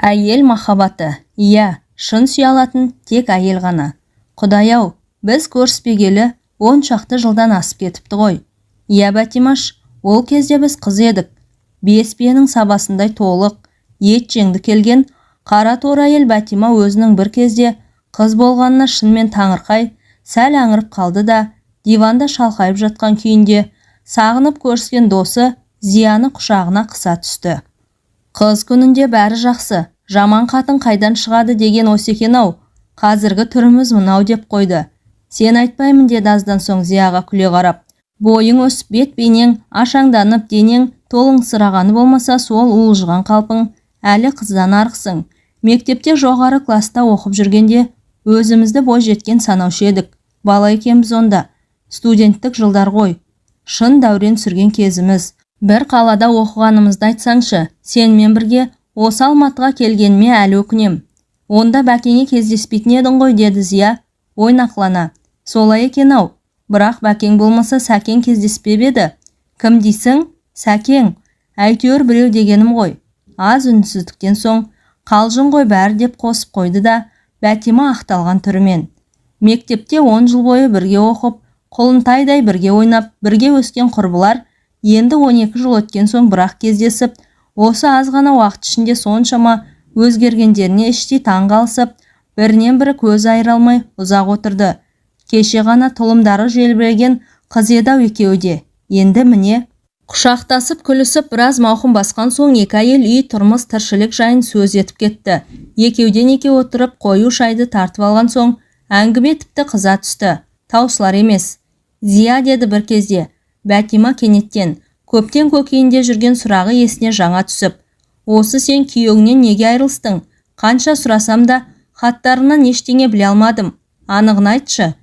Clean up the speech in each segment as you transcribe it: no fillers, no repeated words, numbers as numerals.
Әйел махаббаты, иә, шын сүйе алатын тек әйел ғана. Құдай-ау, біз көріспегелі 10 шақты жылдан асып кетіпті ғой. Иә, Бәтимаш, ол кезде біз қыз едік. Бес биенің сабасындай толық, ет жеңді келген қара торы әйел Бәтима өзінің бір кезде қыз болғанына шынымен таңырқай, сәл аңырып қалды да, диванда шалқайып жатқан күйінде сағынып көріскен досы Зияны құшағына қыса түсті. Қыз күнінде бәрі жақсы, жаман қатын қайдан шығады деген осы екен-ау. Қазіргі түріміз мынау, деп қойды. Сен айтпаймын, деді аздан соң Зияға күле қарап. Бойың өсіп, бет бейнең ашаңданып, денең толыңсырағаны болмаса, сол уылжыған қалпың, әлі қыздан арықсың. Мектепте жоғары класста оқып жүргенде өзімізді бойжеткен санаушы едік. Бала екенбіз онда. Студенттік жылдар ғой, шын дәурен сүрген кезіміз. Бір қалада оқығанымызды айтсаңшы. Сенімен бірге осы Алматыға келгеніме әлі өкінем. Онда Бәкеңе кездеспейтін едің ғой, деді Зия ойнақлана. Солай екен-ау. Бірақ Бәкең болмаса, Сәкең кездеспеп еді. Кім дейсің? Сәкең. Әйтеуір біреу дегенім ғой. Аз үнсіздіктен соң: «Қалжың ғой бәрі», – деп қосып қойды да, Бәтима ақталған түрімен: «Мектепте 10 жыл бойы бірге оқып, құлынтайдай бірге ойнап, бірге өскен құрбылар енді 12 жыл өткен соң бірақ кездесіп, осы аз ғана уақыт ішінде соншама өзгергендеріне іштей таң қалысып, бірінен бірі көз айыра алмай ұзақ отырды. Кеше ғана тұлымдары желбіреген қыз еді-ау екеуі де, енді міне. Құшақтасып күлісіп, біраз мауқын басқан соң, екі әйел үй, тұрмыс, тіршілік жайын сөз етіп кетті. Екеуден екеу отырып, қою шайды тартып алған соң, әңгіме тіпті қыза түсті, таусылар емес. «Зия, – деді бір кезде Бәтима кенеттен, көптен көкейінде жүрген сұрағы есіне жаңа түсіп, – осы сен күйеуіңнен неге айырылыстың? Қанша сұрасам да, хаттарыңнан ештеңе біле алмадым. Анығын айтшы».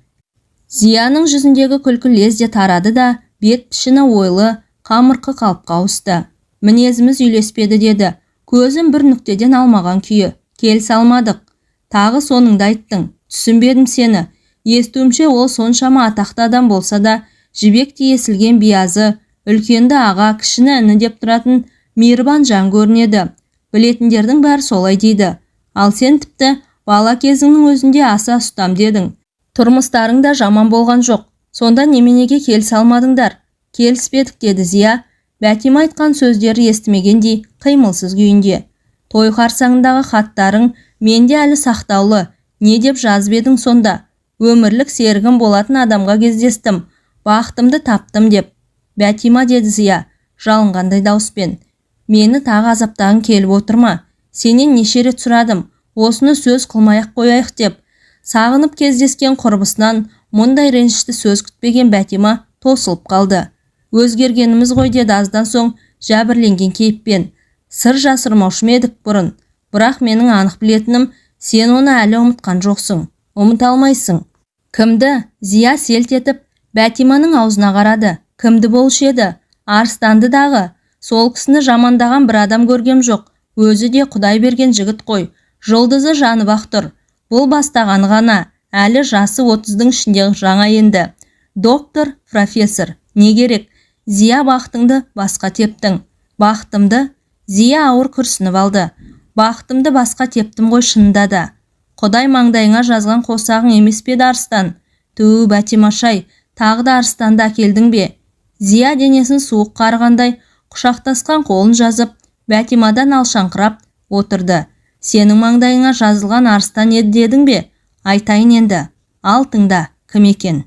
Зияның жүзіндегі күлкі лезде тарады да, бет пішіні ойлы, қамырқы қалыпқа ауысты. «Мінезіміз үйлеспеді», – деді көзін бір нүктеден алмаған күйі. «Келісе алмадық». «Тағы соныңды айттың. Түсінбедім сені. Естуімше, ол соншама атақты адам болса да, жібектей есілген биязы, үлкенді аға, кішіні іні деп тұратын мейірбан жан көрінеді. Білетіндердің бәрі солай дейді. Ал сен тіпті бала кезіңнің өзінде аса ұстам дедің. Тұрмыстарың да жаман болған жоқ. Сонда неменеге келісе алмадыңдар?» «Келіспедік», – деді Зия Бәтима айтқан сөздері естімегендей қимылсыз күйінде. «Той қарсаңындағы хаттарың менде әлі сақтаулы. Не деп жазып едің сонда? Өмірлік серігім болатын адамға кездестім, бақытымды таптым деп». «Бәтима, – деді Зия жалынғандай дауыспен, – мені тағы азаптағың келіп отыр ма? Сенен неше рет сұрадым, осыны сөз қылмай-ақ қояйық деп». Сағынып кездескен құрбысынан мұндай ренішті сөз күтпеген Бәтима тосылып қалды. «Өзгергеніміз ғой», – деді аздан соң жәбірленген кейіппен. «Сыр жасырмаушы ма едік бұрын? Бірақ менің анық білетінім, сен оны әлі ұмытқан жоқсың, ұмыта алмайсың». «Кімді?» Зия селт етіп Бәтиманың аузына қарады. «Кімді болушы еді? Арыстанды дағы. Сол кісіні жамандаған бір адам көргем жоқ. Өзі де құдай берген жігіт қой, жұлдызы жанып-ақ тұр. Бұл бастағаны ғана, әлі жасы 30-дың ішінде жаңа енді. Доктор, профессор, не керек? Зия, бақытыңды басқа тептің». «Бақытымды?» Зия ауыр күрсініп алды. «Бақытымды басқа тептім ғой шынында да. Құдай маңдайыңа жазған қосағың емес пе еді Арыстан?» «Түу, Бәтимаш-ай, тағы да Арыстанды әкелдің бе?» Зия денесін суық қарығандай, құшақтасқан қолын жазып, Бәтимадан алшаңқырап отырды. «Сенің маңдайыңа жазылған Арыстан еді дедің бе? Айтайын енді, ал тыңда кім екен.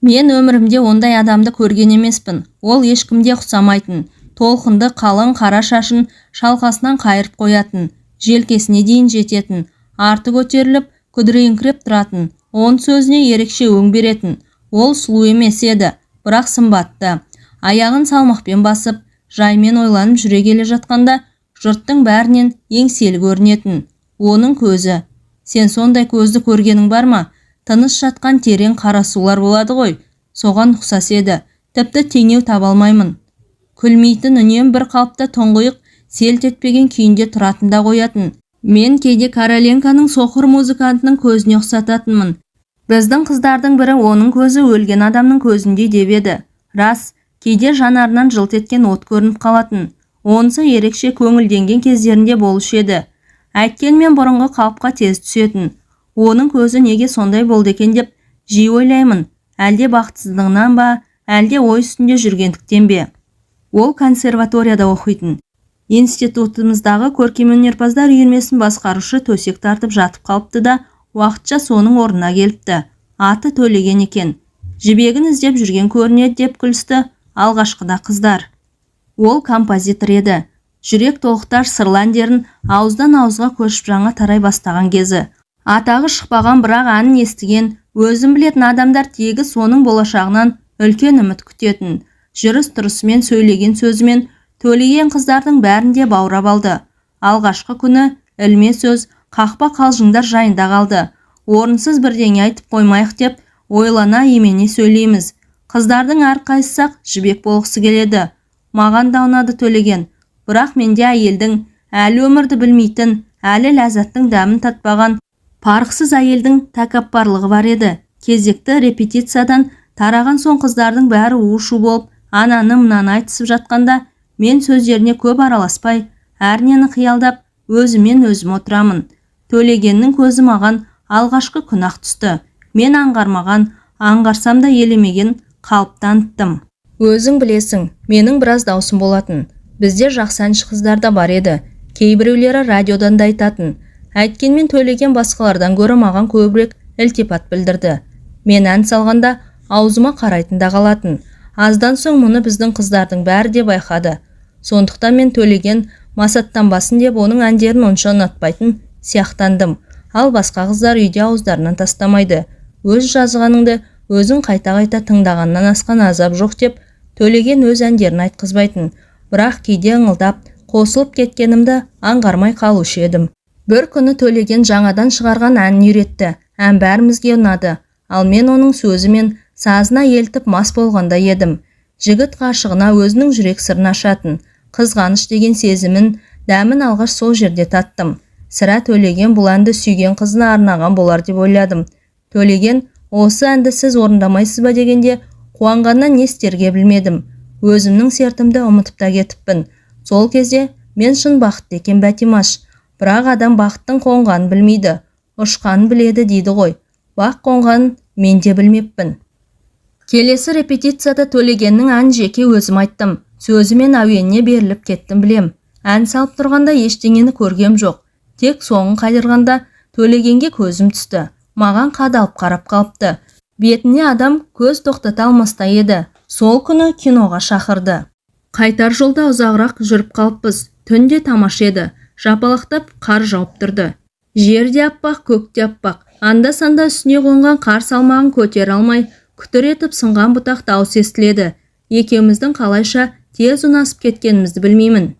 Мен өмірімде ондай адамды көрген емеспін. Ол ешкімге ұқсамайтын. Толқынды қалың қара шашын шалқасынан қайырып қоятын, желкесіне дейін жететін, арты көтеріліп, күдірейіңкіреп тұратын, он сөзіне ерекше өң беретін. Ол сұлу емес еді, бірақ сымбатты. Аяғын салмақпен басып, жаймен ойланып жүре келе жатқанда, жұрттың бәрінен еңселі көрінетін. Оның көзі, сен сондай көзді көргенің бар ма? Тыныш жатқан терең қара сулар болады ғой, соған ұқсас еді. Тіпті теңеу таба алмаймын. Күлмейтін, үнем бір қалыпта, тұңғиық, селт етпеген күйінде тұратын да қоятын. Мен кейде Короленконың соқыр музыкантының көзіне ұқсататынмын. Біздің қыздардың бірі оның көзі өлген адамның көзіндей деп еді. Рас, кейде жанарынан жылт еткен от көрініп қалатын. Онысы ерекше көңілденген кездерінде болушы еді. Әйткенмен бұрынғы қалыпқа тез түсетін. Оның көзі неге сондай болды екен деп жиі ойлаймын. Әлде бақытсыздығынан ба, әлде ой үстінде жүргендіктен бе? Ол консерваторияда оқитын. Институтымыздағы көркемөнерпаздар үйірмесін басқарушы төсек тартып жатып қалыпты да, уақытша соның орнына келіпті. Аты Төлеген екен. Жібегін іздеп жүрген көрінеді деп күлісті алғашқыда қыздар. Ол композитор еді. Жүрек толқытар сырлы әндерін ауыздан ауызға көшіп жаңа тарай бастаған кезі. Атағы шықпаған, бірақ әнін естіген, өзін білетін адамдар тегі соның болашағынан үлкен үміт күтетін. Жүріс-тұрысымен, сөйлеген сөзімен Төлеген қыздардың бәрін де баурап алды. Алғашқы күні ілме сөз, қақпа қалжыңдар жайында қалды. Орынсыз бірдеңе айтып қоймайық деп ойлана имене сөйлейміз. Қыздардың әрқайсысы-ақ жібек болғысы келеді. Маған да ұнады Төлеген. Бірақ менде әйелдің, әлі өмірді білмейтін, әлі ләззаттың дәмін татпаған парықсыз әйелдің тәкаппарлығы бар еді. Кезекті репетициядан тараған соң қыздардың бәрі у-шу болып, ананы-мынаны айтысып жатқанда мен сөздеріне көп араласпай, әрнені қиялдап, өзіммен өзім отырамын. Төлегеннің көзі маған алғашқы күні-ақ түсті. Мен аңғармаған, аңғарсам да елемеген қалып таныттым. Өзің білесің, менің біраз даусым болатын. Бізде жақсы әнші қыздар да бар еді. Кейбіреулері радиодан да айтатын. Әйткенмен Төлеген басқалардан гөрі маған көбірек ілтипат білдірді. Мен ән салғанда аузыма қарайтын да қалатын. Аздан соң мұны біздің қыздардың бәрі де байқады. Сондықтан мен Төлеген масаттанбасын деп оның әндерін онша ұнатпайтын сияқтандым. Ал басқа қыздар үйде ауыздарынан тастамайды. Өз жазғаныңды өзің қайта-қайта тыңдағаннан асқан азап жоқ деп Төлеген өз әндерін айтқызбайтын. Бірақ кейде ыңылдап, қосылып кеткенімді аңғармай қалушы едім. Бір күні Төлеген жаңадан шығарған әнін үйретті. Ән бәрімізге ұнады. Ал мен оның сөзі мен сазына елтіп мас болғандай едім. Жігіт ғашығына өзінің жүрек сырын ашатын. Қызғаныш деген сезімін, дәмін алғаш сол жерде таттым. Сірә, Төлеген бұл әнді сүйген қызына арнаған болар деп ойладым. Төлеген, осы әнді сіз орындамайсыз ба дегенде, қуанғаннан не істерге білмедім. Өзімнің сертімді ұмытып та кетіппін. Сол кезде мен шын бақытты екен, Бәтимаш. Бірақ адам бақыттың қонғанын білмейді, ұшқанын біледі дейді ғой. Бақ қонғанын мен де білмеппін. Келесі репетицияда Төлегеннің әнін жеке өзім айттым. Сөзі мен әуеніне беріліп кеттім білем. Ән салып тұрғанда ештеңені көргем жоқ. Тек соңын қайырғанда Төлегенге көзім түсті. Маған қадалып қарап қалыпты. Бетіне адам көз тоқтата алмастай еді. Сол күні киноға шақырды. Қайтар жолда ұзағырақ жүріп қалыппыз. Түн де тамаша еді. Жапалақтап қар жауып тұрды. Жер де аппақ, көк те аппақ. Анда-санда үстіне қонған қар салмағын көтере алмай, күтір етіп сынған бұтақ дауыс естіледі. Екеуміздің қалайша тез ұнасып кеткенімізді білмеймін.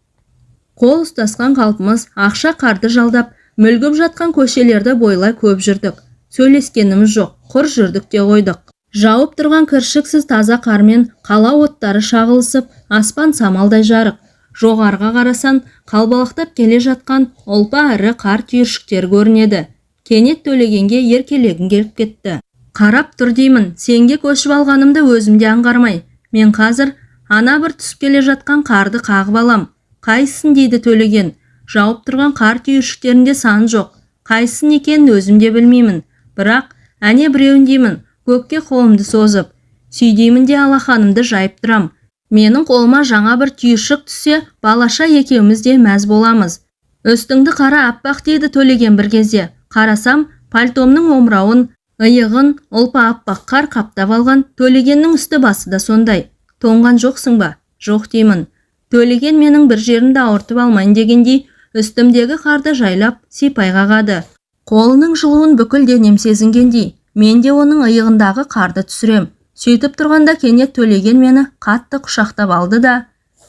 Қол ұстасқан қалпымыз ақша қарды жалдап, мүлгіп жатқан көшелерді бойлай көп жүрдік. Сөйлескеніміз жоқ, құр жүрдік те қойдық. Жауып тұрған кіршіксіз таза қармен қала оттары шағылысып, аспан самалдай жарық. Жоғарыға қарасан, қалбалақтап келе жатқан ұлпа ірі қар түйіршіктері көрінеді. Кенет Төлегенге еркелегім келіп кетті. Қарап тұр деймін, сенге көшіп алғанымды өзім де аңғармай. Мен қазір ана бір түсіп келе жатқан қарды қағып алам. Қайсысын дейді Төлеген. Жауып тұрған қар түйіршіктерінде сан жоқ. Қайсысын екенін өзім де білмеймін. Бірақ әне біреуін деймін, көкке қолымды созып. Сүйдеймін де алақанымды жайып тұрам. Менің қолыма жаңа бір түйіршік түссе, балаша екеуміз де мәз боламыз. Үстіңді қара, аппақ дейді Төлеген бір кезде. Қарасам, пальтомның омырауын, иығын ұлпа аппақ қар қаптап алған. Төлегеннің үсті басы да сондай. Тоңған жоқсың ба? Жоқ деймін. Төлеген менің бір жерімді ауыртып алмайын дегендей, үстімдегі қарды жайлап сипай қағады. Қолының жылуын бүкіл денем сезінгендей, мен де оның иығындағы қарды түсірем. Сөйтіп тұрғанда кенет Төлеген мені қатты құшақтап алды да,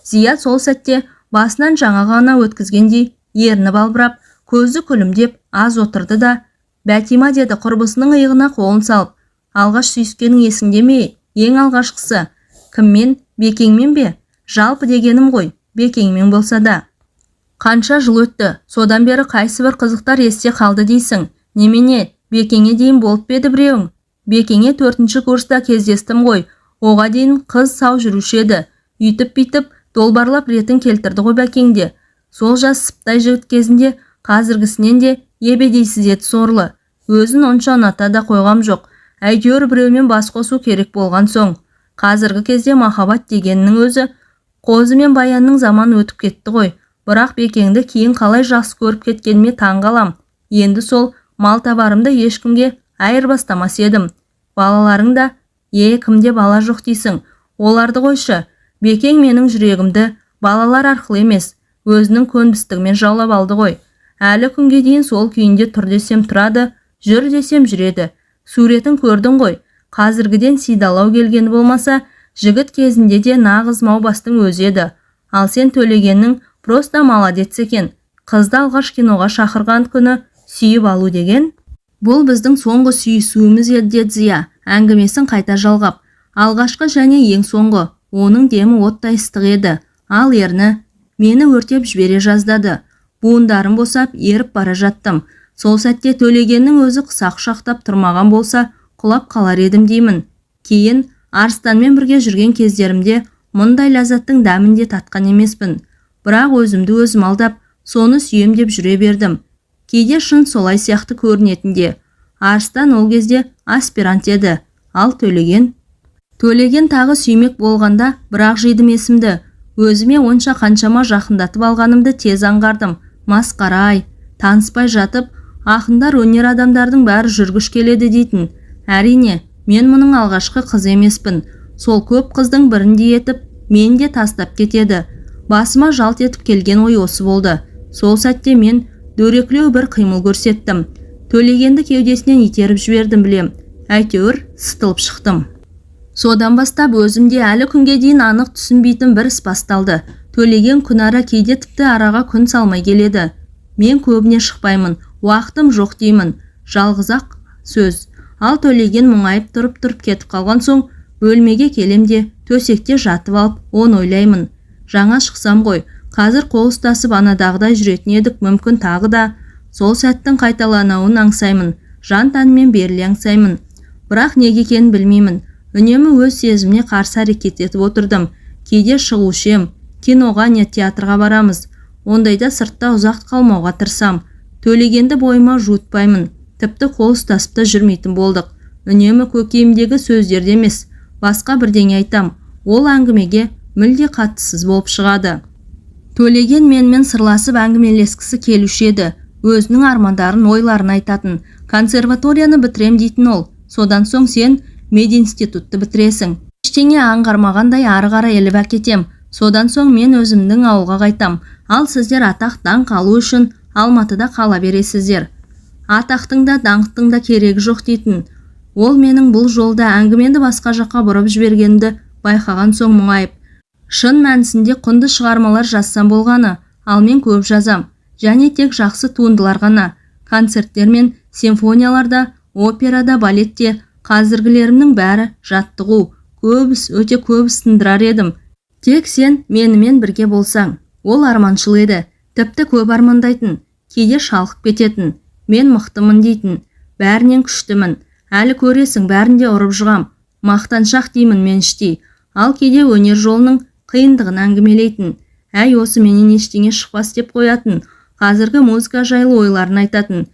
Зият сол сәтте басынан жаңа ғана өткізгендей ерні балбырап, көзі күлімдеп аз отырды да, Бәтима деді құрбысының иығына қолын салып, алғаш сүйіскенің есіңде ме? Ең алғашқысы. Кіммен? Бекеңмен бе? Жалпы дегенім ғой, Бекеңмен болса да. Қанша жыл өтті, содан бері қайсы бір қызықтар есте қалды дейсің. Немене, Бекеңе дейін болып па еді біреуің? Бекеңе 4-ші курста кездестім ғой. Оға дейін қыз сау жүруші еді. Үйтіп-бүйтіп долбарлап ретін келтірді ғой Бәкеңде. Сол жас сыптай жігіт кезінде Қазіргісінен де ебедейсіз еді сорлы. Өзін онша ұната да қойғам жоқ. Әйтеуір біреумен бас қосу керек болған соң. Қазіргі кезде махаббат дегеннің өзі қозы мен баянның заманы өтіп кетті ғой. Бірақ Бекеңді кейін қалай жақсы көріп кеткеніме таң қалам. Енді сол малтабарымды ешкімге айырбастамас едім. Балаларың да, е, кімде бала жоқ дейсің, оларды қойшы. Бекең менің жүрегімді балалар арқылы емес, өзінің көнбістігімен жаулап алды ғой. Әлі күнге дейін сол күйінде тұр десем тұрады, жүр десем жүреді. Суретін көрдің ғой, қазіргіден сидалау келгені болмаса, жігіт кезінде де нағыз маубастың өзі еді. Ал сен Төлегеннің просто молодец екен. Қызды алғаш киноға шақырған күні сүйіп алу деген. Бұл біздің соңғы сүйісуіміз еді, деді Зия, әңгімесін қайта жалғап. Алғашқы және ең соңғы. Оның демі оттай ыстық еді. Ал ерні мені өртеп жібере жаздады. Буындарым босап, еріп бара жаттым. Сол сәтте Төлегеннің өзі қыса құшақтап тұрмаған болса, құлап қалар едім деймін. Кейін Арыстанмен бірге жүрген кездерімде мұндай ләззаттың дәмін де татқан емеспін. Бірақ өзімді өзім алдап, соны сүйем деп жүре бердім. Кейде шын солай сияқты көрінетін де. Арыстан ол кезде аспирант еді. Ал Төлеген... Төлеген тағы сүймек болғанда бірақ жидым есімді. Өзіме онша қаншама жақындатып алғанымды тез аңғардым. Масқара-ай, таныспай жатып, ақындар, өнер адамдардың бәрі жүргіш келеді дейтін. Әрине, мен мұның алғашқы қызы емеспін. Сол көп қыздың біріндей етіп, мен де тастап кетеді. Басыма жалт етіп келген ой осы болды. Сол сәтте мен дөрекілеу бір қимыл көрсеттім. Төлегенді кеудесінен итеріп жібердім білем. Әйтеуір сытылып шықтым. Содан бастап өзімде әлі күнге дейін анық түсінбейтін бір іс басталды. Төлеген күнара, кейде тіпті араға күн салмай келеді. Мен көбіне шықпаймын, уақытым жоқ деймін. Жалғыз-ақ сөз. Ал Төлеген мұңайып тұрып-тұрып кетіп қалған соң бөлмеге келем де, төсекте жатып алып, оны ойлаймын. Жаңа шықсам ғой, қазір қол ұстасып анадағыдай жүретін едік мүмкін тағы да. Сол сәттің қайталануын аңсаймын, жан-тәніммен беріле аңсаймын. Бірақ неге екенін білмеймін. Үнемі өз сезіміне қарсы әрекет етіп отырдым. Кейде шығушы ем, киноға не театрға барамыз. Ондайда сыртта ұзақ қалмауға тырысам. Төлегенді бойыма жуытпаймын. Тіпті қол ұстасып та жүрмейтін болдық. Үнемі көкейімдегі сөздерді емес, басқа бірдеңе айтам. Ол әңгімеге мүлде қатыссыз болып шығады. Төлеген менімен сырласып әңгімелескісі келуші еді. Өзінің армандарын, ойларын айтатын. Консерваторияны бітірем дейтін ол. Содан соң сен мединститутты бітіресің. Ештеңе аңғармағандай ары қарай іліп әкетем. Содан соң мен өзімнің ауылға қайтам. Ал сіздер атақ даңқ алу үшін Алматыда қала бересіздер. Атақтың да, даңқтың да керегі жоқ дейтін. Ол менің бұл жолда әңгімені басқа жаққа бұрып жібергенімді байқаған соң мұңайып, шын мәнісінде құнды шығармалар жазсам болғаны, ал мен көп жазам. Және тек жақсы туындылар ғана. Концерттер мен симфонияларда, операда, балетте қазіргілерімнің бәрі жаттығу. Көп іс, өте көп іс тындырар едім. Тек сен менімен бірге болсаң. Ол арманшыл еді. Тіпті көп армандайтын. Кейде шалқып кететін. Мен мықтымын дейтін. Бәрінен күштімін. Әлі көресің, бәрін де ұрып жығам. Мақтаншақ деймін мен іштей. Ал кейде өнер жолының қиындығын әңгімелейтін. Әй, осы менен ештеңе шықпас деп қоятын. Қазіргі музыка жайлы ойларын айтатын.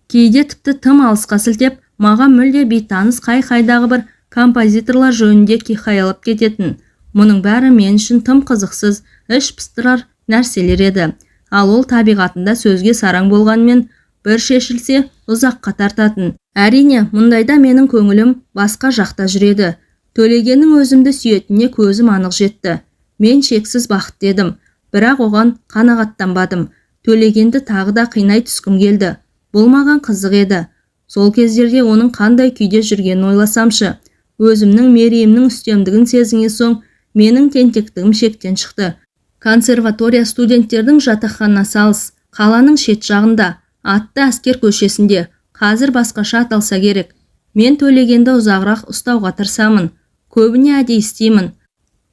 Кейде тіпті тым алысқа сілтеп, маған мүлде бейтаныс қай-қайдағы бір композиторлар жөнінде хикаялап кететін. Мұның бәрі мен үшін тым қызықсыз, іш пыстырар нәрселер еді. Ал ол табиғатында сөзге сараң болғанымен, бір шешілсе ұзаққа тартатын. Әрине, мұндайда менің көңілім басқа жақта жүреді. Төлегеннің өзімді сүйетініне көзім анық жетті. Мен шексіз бақытты едім, бірақ оған қанағаттанбадым. Төлегенді тағы да қинай түскім келді. Бұл маған қызық еді. Сол кездерде оның қандай күйде жүргенін ойласамшы. Өзімнің мерейімнің үстемдігін сезінген соң менің тентектігім шектен шықты. Консерватория студенттердің жатақханасы алыс, қаланың шет жағында, атты әскер көшесінде, қазір басқаша аталса керек. Мен Төлегенді ұзағырақ ұстауға тырысамын. Көбіне әдейі істеймін.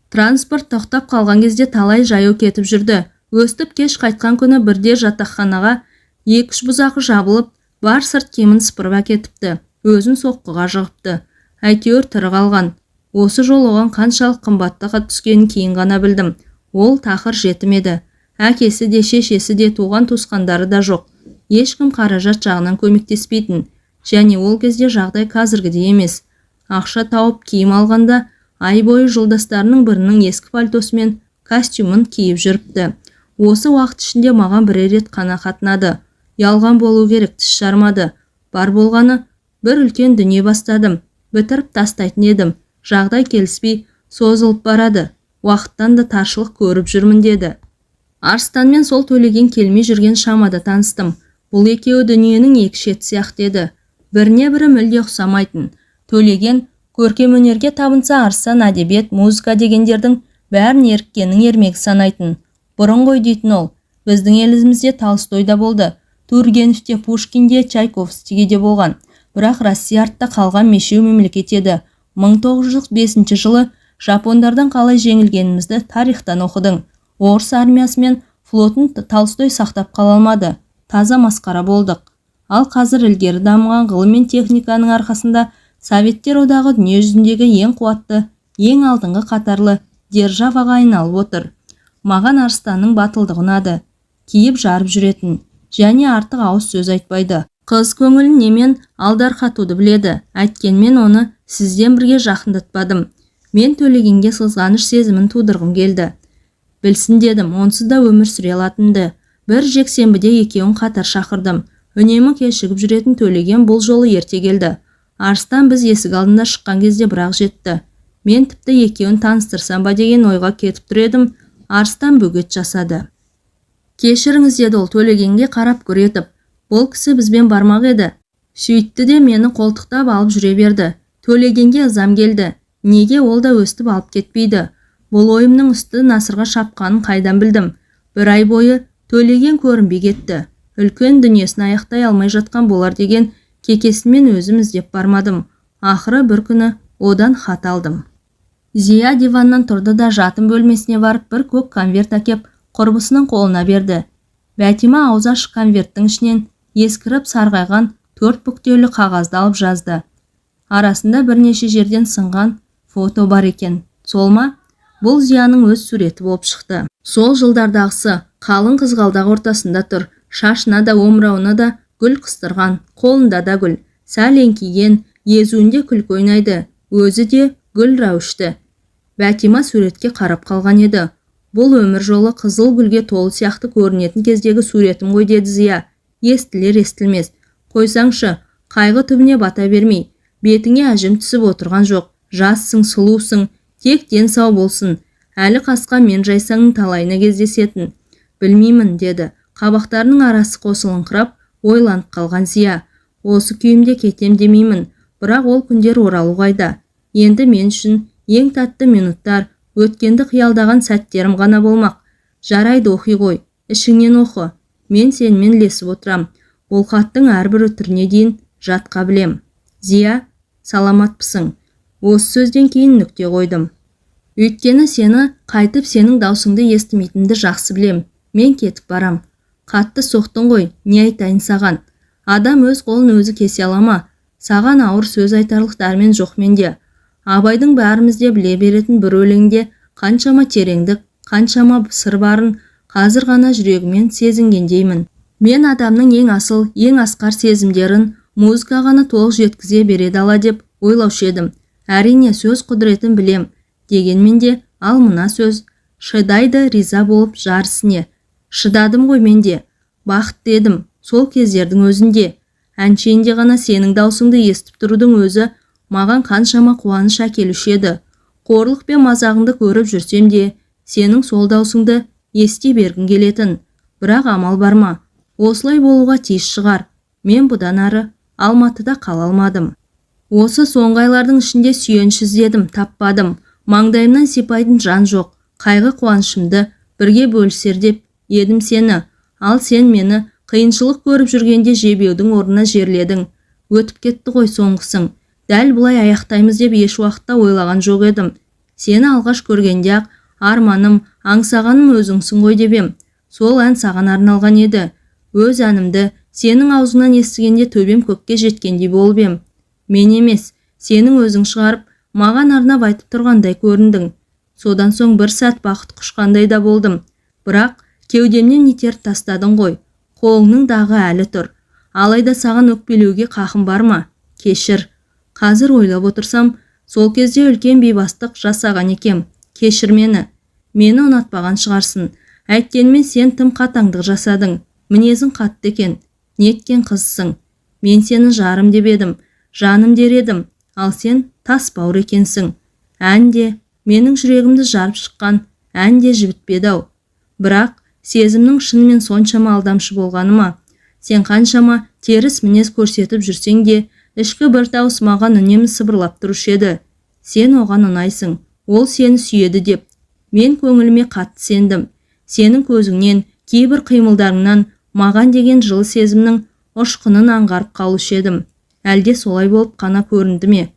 Транспорт тоқтап қалған кезде талай жаяу кетіп жүрді. Өстіп кеш қайтқан күні бірде жатақханаға екі-үш бұзақы жабылып, бар сырт киімін сыпырып әкетіпті. Өзін соққыға жығыпты. Әйтеуір тірі қалған. Осы жол оған қаншалық қымбатқа түскенін кейін ғана білдім. Ол тақыр жетім еді. Әкесі де, шешесі де, туған-туысқандары да жоқ. Ешкім қаражат жағынан көмектеспейтін. Және ол кезде жағдай қазіргідей емес. Ақша тауып киім алғанда ай бойы жолдастарының бірінің ескі пальтосы мен костюмін киіп жүріпті. Осы уақыт ішінде маған бірер рет қана қатынады. Ұялған болу керек, тіс жармады. Бар болғаны бір үлкен дүние бастадым. Бітіріп тастайтын едім. Жағдай келіспей созылып барады. Уақыттан да таршылық көріп жүрмін деді. Арыстанмен сол Төлеген келмей жүрген шамада таныстым. Бұл екеуі дүниенің екі шеті сияқты еді. Біріне бірі мүлде ұқсамайтын. Төлеген көркемөнерге табынса, Арыстан әдебиет, музыка дегендердің бәрін еріккеннің ермегі санайтын. Бұрын ғой дейтін ол. Біздің елімізде Толстой да болды. Тургенев те, Пушкин де, Чайковский де болған. Бірақ Россия артта қалған мешеу мемлекет еді. 1905 жылы жапондардан қалай жеңілгенімізді тарихтан оқыдың. Орыс армиясы мен флотын Толстой сақтап қала алмады. Таза масқара болдық. Ал қазір ілгері дамыған ғылым мен техниканың арқасында Советтер Одағы дүние жүзіндегі ең қуатты, ең алдыңғы қатарлы державаға айналып отыр. Маған Арыстанның батылдығы ұнады. Киіп жарып жүретін. Және артық ауыз сөз айтпайды. Қыз көңілін немен алдарқатуды біледі. Әйткенмен оны сізден бірге жақындатпадым. Мен Төлегенге қызғаныш сезімін тудырғым келді. Білсін дедім, онсыз да өмір сүре алатынымды. Бір жексенбіде екеуін қатар шақырдым. Үнемі кешігіп жүретін Төлеген бұл жолы ерте келді. Арыстан біз есік алдында шыққан кезде бірақ жетті. Мен тіпті екеуін таныстырсам ба деген ойға кетіп тұр едім, Арыстан бөгет жасады. Кешіріңіз, деді ол Төлегенге қарап гүр етіп. Бұл кісі бізбен бармақ еді. Сөйтті де мені қолтықтап алып жүре берді. Төлегенге ызам келді. Неге ол да өстіп алып кетпейді? Бұл ойымның үсті насырға шапқанын қайдан білдім? Бір ай бойы Төлеген көрінбей кетті. Үлкен дүниесін аяқтай алмай жатқан болар деген кекесінмен өзім іздеп бармадым. Ақыры бір күні одан хат алдым. Зия диваннан тұрды да жатын бөлмесіне барып бір көк конверт әкеп құрбысының қолына берді. Бәтима аузы ашық конверттің ішінен ескіріп сарғайған төрт бүктеулі қағазды алып жазды. Арасында бірнеше жерден сынған фото бар екен. Сол ма? Бұл Зияның өз суреті болып шықты. Сол жылдардағысы қалың қызғалдақ ортасында тұр. Шашына да, омырауына да гүл қыстырған, қолында да гүл. Сәл еңкейген, езуінде күлкі ойнайды. Өзі де гүл рәуішті. Бәтима суретке қарап қалған еді. Бұл өмір жолы қызыл гүлге толы сияқты көрінетін кездегі суретім ғой, деді Зия. Естілер естілмес. Қойсаңшы, қайғы түбіне бата бермей. Бетіңе әжім түсіп отырған жоқ. Жассың, сұлусың, тек ден сау болсын. Әлі қасқа мен жайсаңның талайына кездесетін. Білмеймін, деді. Қабақтарының арасы қосылыңқырап, ойланып қалған Зия. Осы күйімде кетем демеймін, бірақ ол күндер оралу қайда? Енді мен үшін ең тәтті минуттар, өткенді қиялдаған сәттерім ғана болмақ. Жарайды, оқи ғой, ішіңнен оқы. Мен сенімен ілесіп отырам. Бұл хаттың әрбір үтіріне дейін жатқа білем. Зия, саламатпысың? Осы сөзден кейін нүкте қойдым. Өйткені сені қайтып сенің даусыңды естімейтінімді жақсы білем. Мен кетіп барам. Қатты соқтың ғой, не айтайын саған? Адам өз қолын өзі кесе ала ма? Саған ауыр сөз айтарлық дәрмен жоқ менде. Абайдың бәріміз де біле беретін бір өлеңде қаншама тереңдік, қаншама сыр барын қазір ғана жүрегіммен сезінгендеймін. Мен адамның ең асыл, ең асқар сезімдерін музыка ғана толық жеткізе береді ала деп ойлаушы едім. Әрине, сөз құдіретін білем. Дегенмен де, ал мына сөз шыдайды риза болып жар ісіне. Шыдадым ғой мен де. Бақытты едім сол кездердің өзінде. Әншейінде ғана сенің даусыңды естіп тұрудың өзі маған қаншама қуаныш әкелуші еді. Қорлық пен мазағыңды көріп жүрсем де, сенің сол даусыңды ести бергім келетін. Бірақ амал бар ма? Осылай болуға тиіс шығар. Мен бұдан ары Алматыда қала алмадым. Осы соңғы айлардың ішінде сүйеніш іздедім, таппадым. Маңдайымнан сипайтын жан жоқ. Қайғы қуанышымды бірге бөлісер деп едім сені. Ал сен мені қиыншылық көріп жүргенде жебеудің орнына жерледің. Өтіп кетті ғой соңғысың. Дәл бұлай аяқтаймыз деп еш уақытта ойлаған жоқ едім. Сені алғаш көргенде-ақ арманым, аңсағаным өзіңсің ғой деп ем. Сол ән саған арналған еді. Өз әнімді сенің аузыңнан естігенде төбем көкке жеткендей болып ем. Мен емес, сенің өзің шығарып, маған арнап айтып тұрғандай көріндің. Содан соң бір сәт бақыт құшқандай да болдым. Бірақ Кеудемнен итеріп тастадың ғой. Қолыңның дағы әлі тұр. Алайда саған өкпелеуге қақым бар ма? Кешір. Қазір ойлап отырсам, сол кезде үлкен бейбастық жасаған екем. Кешір мені. Мені ұнатпаған шығарсың. Әйткенмен сен тым қатаңдық жасадың. Мінезің қатты екен. Неткен қызсың. Мен сені жарым деп едім, жаным дер едім. Ал сен тас бауыр екенсің. Ән де, менің жүрегімді жарып шыққан ән де жібітпеді-ау. Бірақ сезімнің шынымен соншама алдамшы болғаны ма? Сен қаншама теріс мінез көрсетіп жүрсең де, ішкі бір дауыс маған үнемі сыбырлап тұрушы еді. Сен оған ұнайсың, ол сені сүйеді деп. Мен көңіліме қатты сендім. Сенің көзіңнен, кейбір қимылдарыңнан маған деген жылы сезімнің ұшқынын аңғарып қалушы едім. Әлде солай болып қана көрінді ме?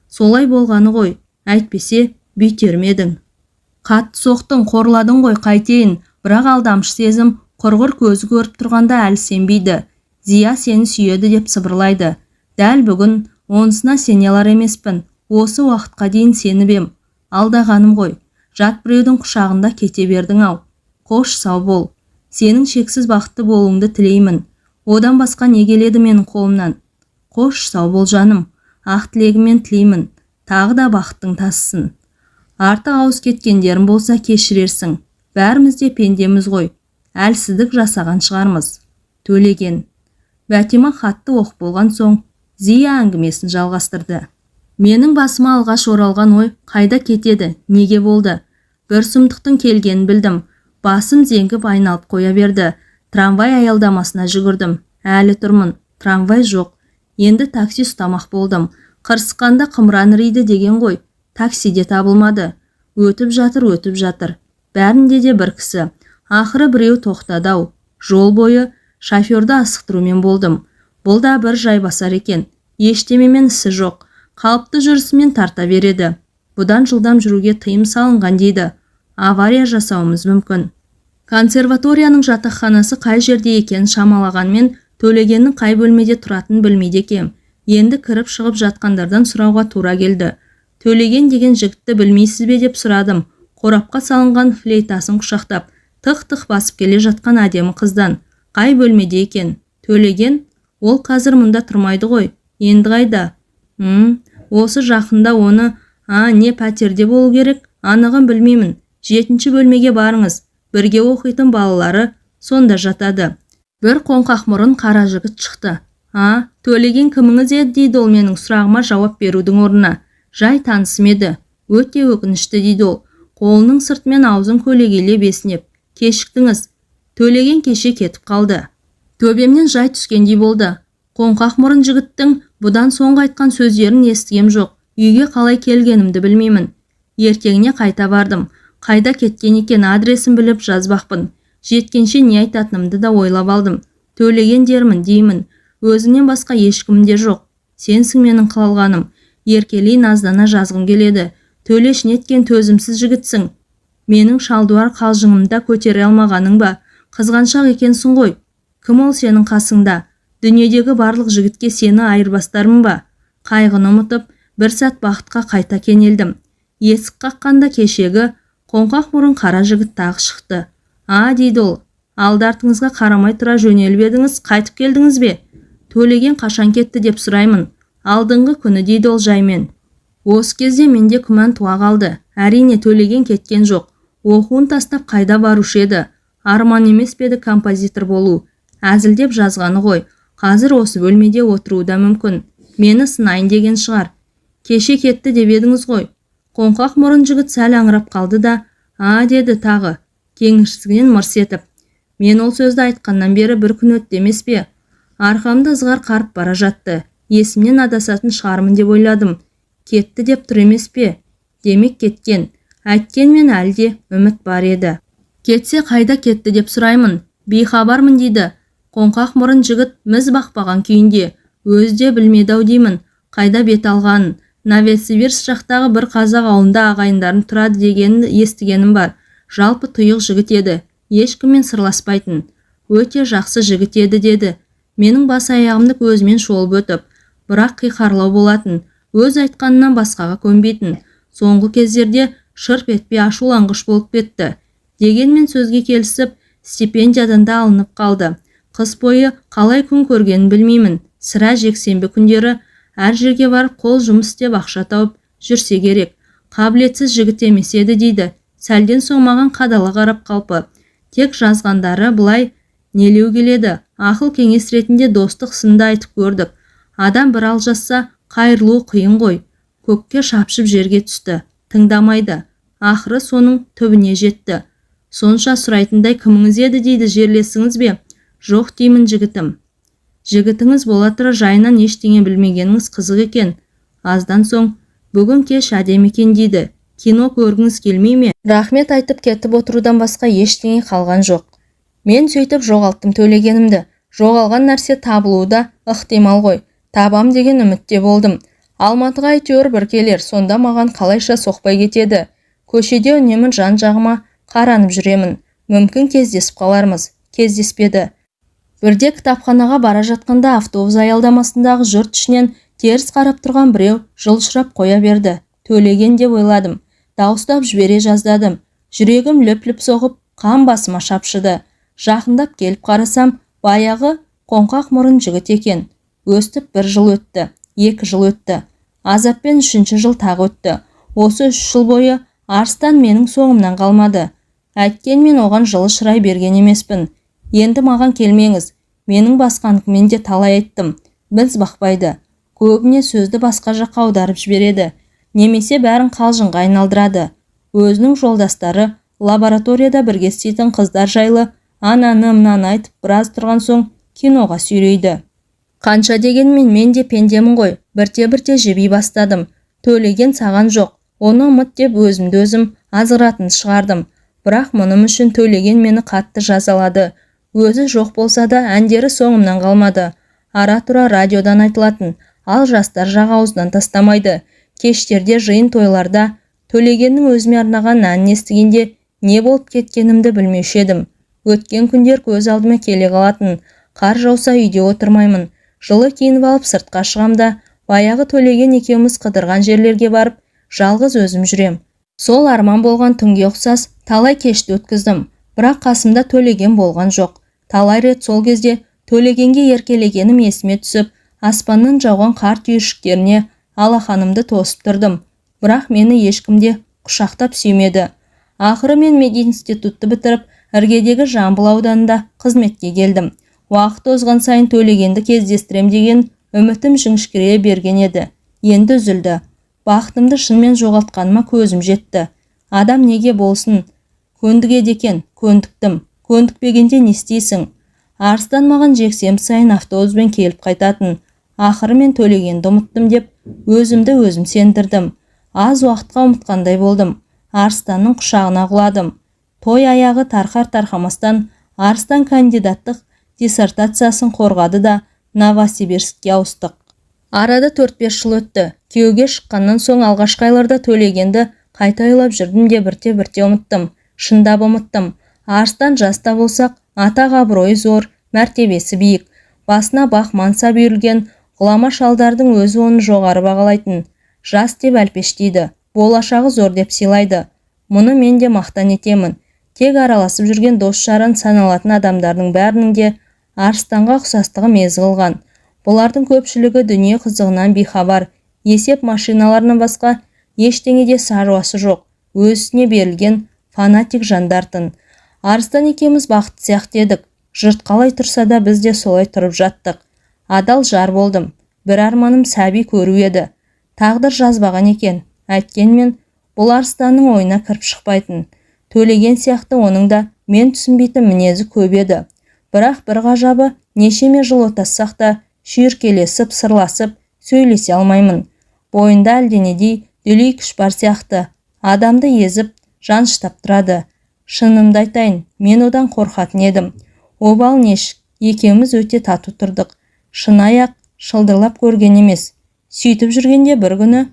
Солай болғаны ғой, әйтпесе бүйтер ме едің? Қатты соқтың, қорладың ғой, қайтейін, бірақ алдамшы сезім құрғыр көзі көріп тұрғанда әлі сенбейді. Зия сені сүйеді деп сыбырлайды. Дәл бүгін онысына сене алар емеспін. Осы уақытқа дейін сеніп ем. Алдағаным ғой. Жат біреудің құшағында кете бердің-ау. Қош, сау бол. Сенің шексіз бақытты болуыңды тілеймін. Одан басқа не келеді менің қолымнан? Қош, сау бол жаным. Ақ тілегіммен тілеймін. Тағы да бақыттың тасысын. Артық ауыз кеткендерім болса кешірерсің. Бәріміз де пендеміз ғой. Әлсіздік жасаған шығармыз. Төлеген. Бәтима хатты оқып болған соң, Зия әңгімесін жалғастырды. Менің басыма алғаш оралған ой қайда кетеді, неге болды? Бір сұмдықтың келгенін білдім. Басым зеңгіп айналып қоя берді. Трамвай аялдамасына жүгірдім. Әлі тұрмын. Трамвай жоқ. Енді такси ұстамақ болдым. Қырсыққанда қымыран іриді деген ғой. Такси де табылмады. Өтіп жатыр, өтіп жатыр. Бәрінде де бір кісі. Ақыры біреу тоқтады-ау. Жол бойы шоферді асықтырумен болдым. Бұл да бір жайбасар екен. Ештемемен ісі жоқ. Қалыпты жүрісімен тарта береді. Бұдан жылдам жүруге тыйым салынған дейді. Авария жасауымыз мүмкін. Консерваторияның жатақханасы қай жерде екенін шамалағанмен, Төлегеннің қай бөлмеде тұратынын білмейді екем. Енді кіріп шығып жатқандардан сұрауға тура келді. Төлеген деген жігітті білмейсіз бе деп сұрадым. Қорапқа салынған флейтасын құшақтап, тық-тық басып келе жатқан әдемі қыздан. Қай бөлмеде екен? Төлеген? Ол қазір мұнда тұрмайды ғой. Енді қайда? Осы жақында оны, не пәтерде болу керек, анығын білмеймін. 7-ші бөлмеге барыңыз. Бірге оқитын балалары сонда жатады. Бір қоңқақ мұрын қара жігіт шықты. А, Төлеген кіміңіз еді дейді ол менің сұрағыма жауап берудің орнына. Жай танысым еді. Өте өкінішті дейді ол. Қолының сыртымен аузын көлегейлеп есінеп. Кешіктіңіз. Төлеген кеше кетіп қалды. Төбемнен жай түскендей болды. Қоңқақ мұрын жігіттің бұдан соңғы айтқан сөздерін естігем жоқ. Үйге қалай келгенімді білмеймін. Ертеңіне қайта бардым. Қайда кеткен екен адресін біліп жазбақпын. Жеткенше не айтатынымды да ойлап алдым. Төлеген дермін деймін. Өзіңнен басқа ешкімім де жоқ. Сенсің менің қылғаным. Еркелей наздана жазғым келеді. Төлеш неткен төзімсіз жігітсің. Менің шалдуар қалжыңымда көтере алмағаның ба? Қызғаншақ екенсің ғой. Кім ол сенің қасыңда? Дүниедегі барлық жігітке сені айырбастармын ба? Қайғыны ұмытып, бір сәт бақытқа қайта кенелдім. Есік қаққанда кешегі қоңқақ мұрын қара жігіт тағы шықты. А, дейді ол, алды артыңызға қарамай тұра жөнеліп едіңіз, қайтып келдіңіз бе? Төлеген қашан кетті деп сұраймын. Алдыңғы күні дейді ол жаймен. Осы кезде менде күмән туа қалды. Әрине Төлеген кеткен жоқ. Оқуын тастап қайда барушы еді? Арман емес пе еді композитор болу? Әзілдеп жазғаны ғой. Қазір осы бөлмеде отыруы да мүмкін. Мені сынайын деген шығар. Кеше кетті деп едіңіз ғой. Қоңқақ мұрын жігіт сәл аңырап қалды да, а деді тағы, кеңірсігінен мырс етіп. Мен ол сөзді айтқаннан бері бір күн өтті емес пе? Арқамды ызғар қарып бара жатты. Есімнен адасатын шығармын деп ойладым. Кетті деп тұр емес пе? Демек кеткен. Әйткенмен әлі де үміт бар еді. Кетсе қайда кетті деп сұраймын. Бейхабармын дейді. Қоңқақ мұрын жігіт міз бақпаған күйінде. Өзі де білмеді-ау деймін. Қайда бет алғанын. Новосибирск жақтағы бір қазақ ауылында ағайындарым тұрады дегенін естігенім бар. Жалпы тұйық жігіт еді. Ешкіммен сырласпайтын. Өте жақсы жігіт еді деді. Менің бас аяғымды көзімен шолып өтіп, бірақ қиқарлау болатын. Өз айтқанынан басқаға көнбейтін. Соңғы кездерде шырп етпей ашуланғыш болып кетті. Дегенмен сөзге келісіп, Стипендиядан да алынып қалды. Қыс бойы қалай күн көргенін білмеймін. Сірә, жексенбі күндері әр жерге барып қол жұмыс істеп ақша тауып жүрсе керек. Қабілетсіз жігіт емес еді, дейді сәлден соң маған қадала қарап қалпы. Тек жазғандары былай нелеу келеді. Ақыл кеңес ретінде достық сынды айтып көрдік. Адам бір алжасса, қайырылу қиын ғой. Көкке шапшып жерге түсті. Тыңдамайды. Ақыры соның түбіне жетті. Сонша сұрайтындай кіміңіз еді, дейді, жерлесіңіз бе? Жоқ деймін, жігітім. Жігітіңіз бола тұра жайынан ештеңе білмегеніңіз қызық екен. Аздан соң, бүгін кеш әдемі екен, дейді. Кино көргіңіз келмей ме? Рахмет айтып кетіп отырудан басқа ештеңе қалған жоқ. Мен сөйтіп жоғалттым Төлегенімді. Жоғалған нәрсе табылуы да ықтимал ғой. Табам деген үмітте болдым. Алматыға әйтеуір бір келер, сонда маған қалайша соқпай кетеді. Көшеде үнемі жан-жағыма қаранып жүремін. Мүмкін, кездесіп қалармыз. Кездеспеді. Бірде кітапханаға бара жатқанда автобус аялдамасындағы жұрт ішінен теріс қарап тұрған біреу жылт қоя берді. Төлеген деп ойладым. Дауыстап жібере жаздадым. Жүрегім лүп-лүп соғып, қан басыма шапшыды. Жақындап келіп қарасам, баяғы қоңқақ мұрын жігіт екен. Өстіп бір жыл өтті, 2 жыл өтті. Азаппен үшінші жыл тағы өтті. Осы 3 жыл бойы Арыстан менің соңымнан қалмады. Әйткенмен оған жылы шырай берген емеспін. Енді маған келмеңіз. Менің басқаныкімен де талай айттым. Біз бақпайды. Көбіне сөзді басқа жаққа аударып жібереді. Немесе бәрін қалжыңға айналдырады. Өзінің жолдастары, лабораторияда бірге істейтін қыздар жайлы ананы мынаны айтып біраз тұрған соң киноға сүйрейді. Қанша дегенмен мен де пендемін ғой, бірте-бірте жіби бастадым. Төлеген саған жоқ, оны ұмыт деп өзімді өзім азғыратын шығардым. Бірақ мұным үшін Төлеген мені қатты жазалады. Өзі жоқ болса да, әндері соңымнан қалмады. Ара-тұра радиодан айтылатын, ал жастар жағы аузынан тастамайды. Кештерде, жиын тойларда Төлегеннің өзіме арнаған әнін естігенде не болып кеткенімді білмеуші едім. Өткен күндер көз алдыма келе қалатын. Қар жауса, үйде отырмаймын. Жылы киініп алып сыртқа шығам да, баяғы Төлеген екеуміз қыдырған жерлерге барып, жалғыз өзім жүрем. Сол арман болған түнге ұқсас талай кешті өткіздім. Бірақ қасымда Төлеген болған жоқ. Талай рет сол кезде Төлегенге еркелегенім есіме түсіп, аспаннан жауған қар түйіршіктеріне алақанымды тосып тұрдым. Бірақ мені ешкім де құшақтап сүймеді. Ақыры мен мединститутты бітіріп, іргедегі Жамбыл ауданында қызметке келдім. Уақыт озған сайын Төлегенді кездестірем деген үмітім жіңішкере берген еді. Енді үзілді. Бақытымды шынымен жоғалтқаныма көзім жетті. Адам неге болсын көндігеді екен, көндіктім. Көндікпегенде не істейсің? Арыстан маған жексенбі сайын автобуспен келіп қайтатын. Ақыры мен Төлегенді ұмыттым деп өзімді өзім сендірдім. Аз уақытқа ұмытқандай болдым. Арыстанның құшағына құладым. Той аяғы тарқар-тарқамастан Арыстан кандидаттық диссертациясын қорғады да, Новосибирскке ауыстық. Арада 4-5 жыл өтті. Күйеуге шыққаннан соң алғашқы айларда Төлегенді қайта ойлап жүрдім де, бірте-бірте ұмыттым. Шындап ұмыттым. Арыстан жаста болсақ, атақ абыройы зор, мәртебесі биік. Басына бақ мансап үйірілген ғұлама шалдардың өзі оны жоғары бағалайтын. Жас деп әлпештейді, болашағы зор деп сыйлайды. Мұны мен де мақтан етемін. Тек араласып жүрген дос-жаран саналатын адамдардың бәрінің де Арыстанға ұқсастығы мезі қылған. Бұлардың көпшілігі дүние қызығынан бейхабар, есеп машиналарынан басқа ештеңеде шаруасы жоқ, өз ісіне берілген фанатик жандартын. Арыстан екеуміз бақытты сияқты едік. Жұрт қалай тұрса да, біз де солай тұрып жаттық. Адал жар болдым. Бір арманым сәби көру еді. Тағдыр жазбаған екен. Әйткенмен бұл Арыстанның ойына кіріп шықпайтын. Төлеген сияқты оның да мен түсінбейтін мінезі көп еді. Бірақ бір ғажабы, нешеме жыл отассақ та, шүйіркелесіп, сырласып сөйлесе алмаймын. Бойында әлденендей дүлей күш бар сияқты. Адамды езіп, жаныштап тұрады. Шынымды айтайын, мен одан қорқатын едім. Обал нешік, екеуміз өте тату тұрдық. Шыны аяқ шылдырлап көрген емес. Сөйтіп жүргенде бір күні: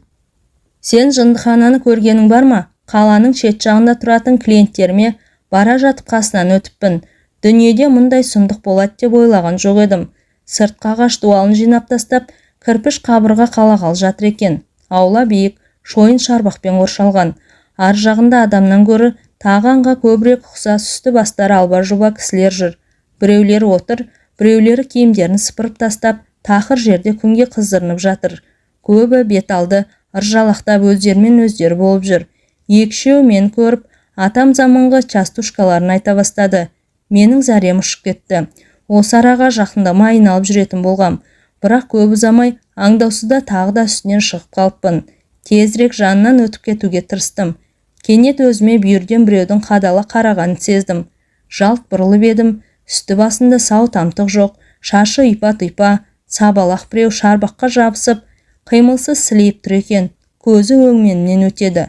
«Сен жындыхананы көргенің бар ма? Қаланың шет жағында тұратын клиенттеріме бара жатып қасынан өтіппін. Дүниеде мұндай сұмдық болады деп ойлаған жоқ едім. Сыртқы ағаш дуалын жинап тастап, кірпіш қабырға қалағалы жатыр екен. Аула биік, шойын шарбақпен қоршалған. Ар жағында адамнан гөрі Тағы аңға көбірек ұқсас үсті-бастары алба-жұлба кісілер жүр. Біреулері отыр, біреулері киімдерін сыпырып тастап, тақыр жерде күнге қыздырынып жатыр. Көбі бет алды ыржалақтап өздерімен өздері болып жүр. Екі-үшеуі мені көріп, атам заманғы частушкаларын айта бастады. Менің зәрем ұшып кетті. Осы араға жақындамай айналып жүретін болғам. Бірақ көп ұзамай аңдаусызда тағы да үстінен шығып қалыппын. Тезірек жанынан өтіп кетуге тырыстым. Кенет өзіме бүйірден біреудің қадала қарағанын сездім. Жалт бұрылып едім, үсті басында сау тамтық жоқ, шашы ұйпа-тұйпа, сабалақ біреу шарбаққа жабысып, қимылсыз сілейіп тұр екен. Көзі өңменімнен өтеді.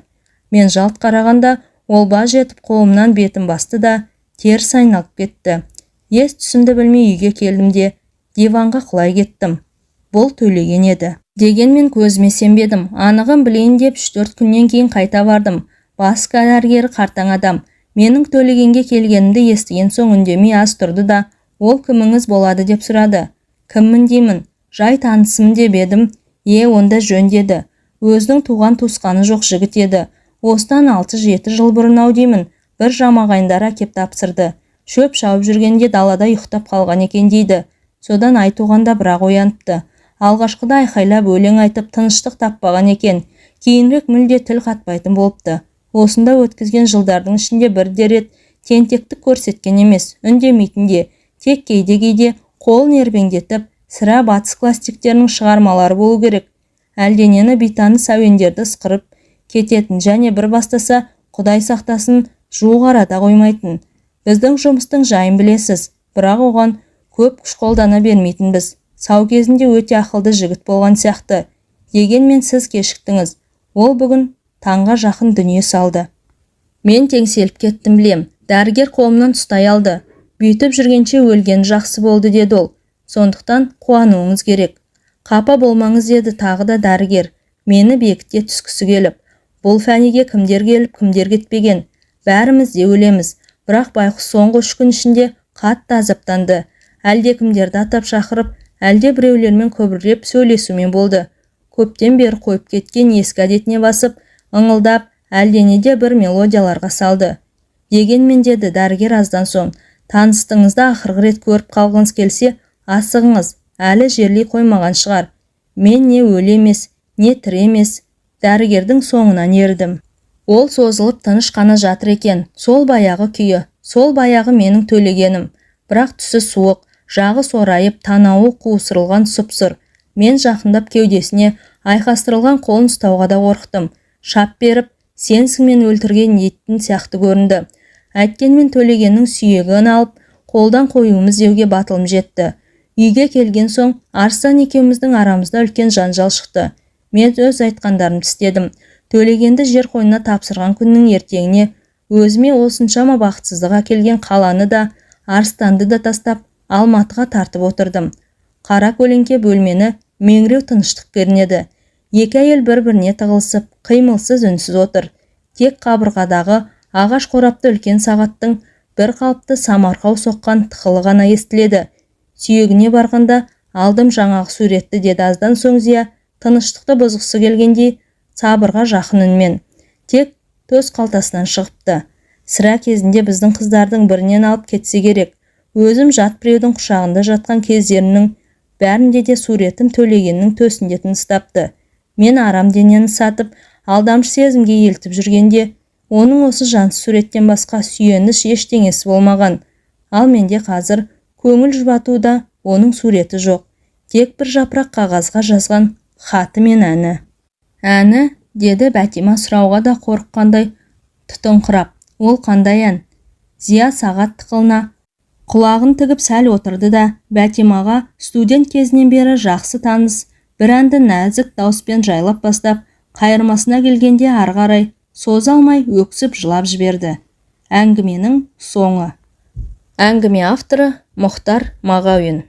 Мен жалт қарағанда, ол баж етіп қолымнан бетін басты да, теріс айналып кетті. Ес түсімді білмей үйге келдім де, диванға құлай кеттім. Бұл Төлеген еді. Дегенмен көзіме сенбедім. Анығын білейін деп 3-4 күннен кейін қайта бардым. Бас дәрігері қартаң адам. Менің Төлегенге келгенімді естіген соң үндемей аз тұрды да, ол кіміңіз болады деп сұрады. Кіммін деймін, жай танысым деп едім. Е, онда жөн деді. Өзінің туған туысқаны жоқ жігіт еді. Осыдан 6-7 жыл бұрын ау деймін, бір жамағайындары әкеп тапсырды. Шөп шауып жүргенде далада ұйықтап қалған екен дейді. Содан ай туғанда бірақ ояныпты. Алғашқыда айқайлап өлең айтып тыныштық таппаған екен. Кейінірек мүлде тіл қатпайтын болыпты. Осында өткізген жылдардың ішінде бір де рет тентектік көрсеткен емес, үндемейтін де, тек кейде-кейде қолын ербеңдетіп, сірә батыс классиктерінің шығармалары болу керек. Әлденені бейтаныс әуендерді ысқырып кететін және бір бастаса, Құдай сақтасын, жуық арада қоймайтын. Біздің жұмыстың жайын білесіз, бірақ оған көп күш қолдана бермейтінбіз. Сау кезінде өте ақылды жігіт болған сияқты. Дегенмен сіз кешіктіңіз. Ол бүгін таңға жақын дүние салды. Мен теңселіп кеттім білем. Дәрігер қолымнан ұстай алды. Бүйтіп жүргенше өлген жақсы болды деді ол. Сондықтан қуануыңыз керек. Қапа болмаңыз деді тағы да дәрігер. Мені бекіте түскісі келіп. Бұл фәниге кімдер келіп, кімдер кетпеген. Бәріміз де өлеміз. Бірақ байқұс соңғы 3 күн ішінде қатты азаптанды. Әлдекімдерді атап шақырып, әлде біреулермен күбірлеп сөйлесумен болды. Көптен бері қойып кеткен ескі әдетіне басып, ыңылдап, әлденеде бір мелодияларға салды. Дегенмен деді дәрігер аздан соң, таныстыңызды ақырғы рет көріп қалғыңыз келсе, асығыңыз, әлі жерлей қоймаған шығар. Мен не өлі емес, не тірі емес, дәрігердің соңынан ердім. Ол созылып тыныш қана жатыр екен. Сол баяғы күйі, сол баяғы менің Төлегенім. Бірақ түсі суық, жағы сорайып, танауы қусырылған сұп-сұр. Мен жақындап кеудесіне айқастырылған қолын ұстауға да қорықтым. Шап беріп, сенсің мен өлтірген еттің сияқты көрінді. Әйткенмен Төлегеннің сүйегін алып, қолдан қоюымыз деуге батылым жетті. Үйге келген соң Арыстан екеуміздің арамызда үлкен жанжал шықты. Мен өз айтқандарымды істедім. Төлегенді жер қойнына тапсырған күннің ертеңіне өзіме осыншама бақытсыздық әкелген қаланы да, Арыстанды да тастап, Алматыға тартып отырдым. Қара көлеңке бөлмені меңіреу тыныштық кернеді. Екі әйел бір-біріне тығылысып, қимылсыз үнсіз отыр. Тек қабырғадағы ағаш қорапты үлкен сағаттың бір қалыпты самарқау соққан тықылы ғана естіледі. Сүйегіне барғанда алдым жаңағы суретті деді аздан соң Зия, тыныштықты бұзғысы келгендей сабырға жақын үнмен. Тек төс қалтасынан шығыпты. Сірә кезінде біздің қыздардың бірінен алып кетсе керек. Өзім жат біреудің құшағында жатқан кездерімнің бәрінде де суретім Төлегеннің төсінде тыныстапты. Мен арам денені сатып, алдамшы сезімге елтіп жүргенде, оның осы жансыз суреттен басқа сүйеніш ештеңесі болмаған. Ал менде қазір көңіл жұбатуда оның суреті жоқ. Тек бір жапырақ қағазға жазған хаты мен әні. Әні, деді Бәтима сұрауға да қорыққандай тұтыңқырап. Ол қандай ән? Зия сағат тықылына құлағын тігіп сәл отырды да, Бәтимаға студент кезінен бері жақсы таныс бір әнді нәзік дауыспен жайлап бастап, қайырмасына келгенде ары қарай соза алмай өксіп жылап жіберді. Әңгіменің соңы. Әңгіме авторы Мұхтар Мағауин.